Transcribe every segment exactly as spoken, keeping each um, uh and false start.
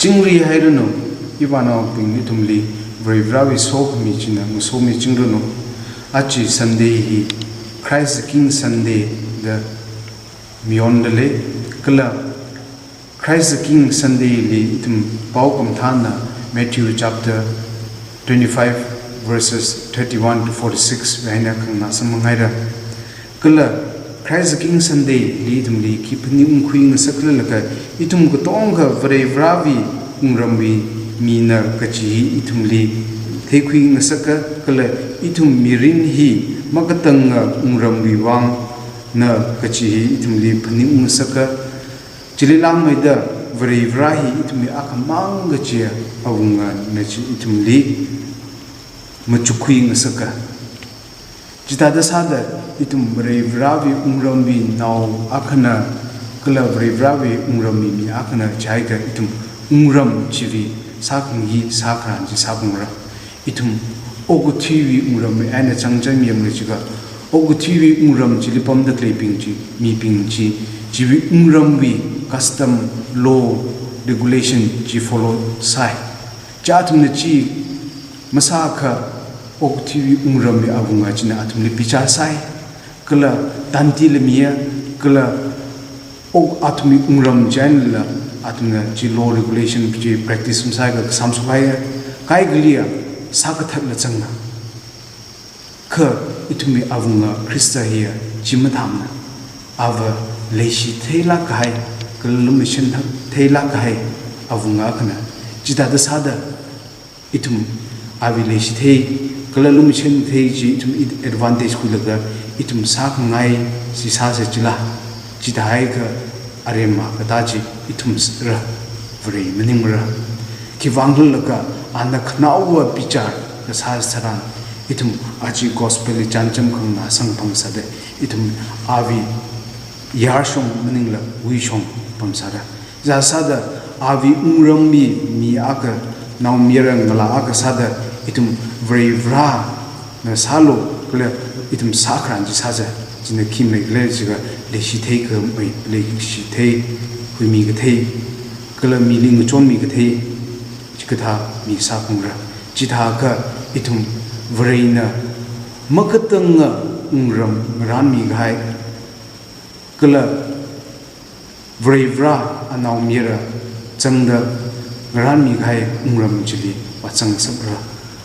chingri hairanu, ivānaobing ithumli Varivarawui sokhami china masomichingranu. Aja Sunday hi Christ the King Sunday da mayonda lei, kala Christ the King Sunday li ithum pao khamathāna Matthew chapter twenty-five verses thirty-one to forty-six wui eina khanganā samphangngaira. Kala Christ the King Sunday li ithumli khi phaningungkhui ngasakkhala laga, ithum katonga Varivarawui wungramwui mina kachi hi ithumli theikhui ngasaka, kala ithum mirin hi makatanga wungramwui vangna kachi hi ithumli phaningung ngasaka. Chili langmeida Varivara hi ithumwui akhamang kachiya awungana chi ithumli machukhui ngasaka. Chithāda sāda ithum Varivarawui wungramwui nao akhana, kala Varivarawui wungramwui mi akhana jiakha ithum wungram chiwui sākhangayi sākharan chi sāphalungra. Ithum okathuiwui wungramwui eina chānjam yanglu jiakha, okathuiwui wungram chili pamda khaleibing chi, mibing chi, chiwui wungramwui custom, law, regulation chi follow sāi. Chi athumna chi masākha okathuiwui wungramwui awunga china athumli bichar sāi, kala tandi lamiya, kala ok athumwui wungram chieina athumna chi law regulation chi practice masāakha kasam sukhaiya, kaikhaliya sākathatla zanga. Kha ithumwui awunga Khrista hiya chi mathāmana. Ava leishi theilāk kahai, kala lumashan theilāk kahai awunga akhana. Chithāda sāda ithum awui leishithei kala lumashanthei chi ithum i- advantage khuilaga ithum sākhangai chi sāsa chila, chithāhaiakha aremma katā chi ithumra, Vare maningmara. Khiwuivang khala laga ana khanaowa bichar kasā tharan, ithum aja gospel li chānjam khanganā samphang sāda, ithum awui yarshong maningla wuishong pamsāra. Chithā sāda awui wungramwui mi akha, naomayara ngalā akha sāda ithum Varivarana sālu, kala ithum sākharan chi sāsa. China khi maikhala jiakha leishithei khamei, leishithei, huimi kathei, kala mili ngachonmi kathei, chikathā mi sāphalungra. Chithākha ithum Varena makatanga wungram ngaranmi kahai, kala Varivara anaomayara zangda ngaranmi kahai wungram chili vāzang ngasakra.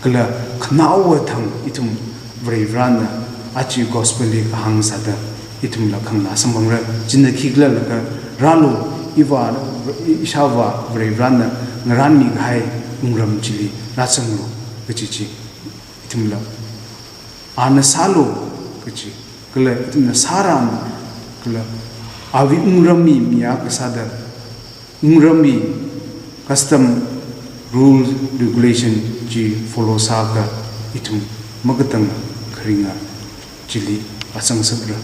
Kala khanaowa thang ithum Varivarana aja gospel li kahāng sāda ithumla khanganā samphangra. China khikhala laga, rālu, ivā, ishāvā Varivarana ngaranmi kahai wungram chili rāzanglu kachi chi ithumla, ana sālu kachi, kala ithumna sāran, kala awui wungramwui mi akha sāda wungramwui custom, rule, regulation chi follow sāakha ithum makatanga kharinga chili vāzang ngasakra.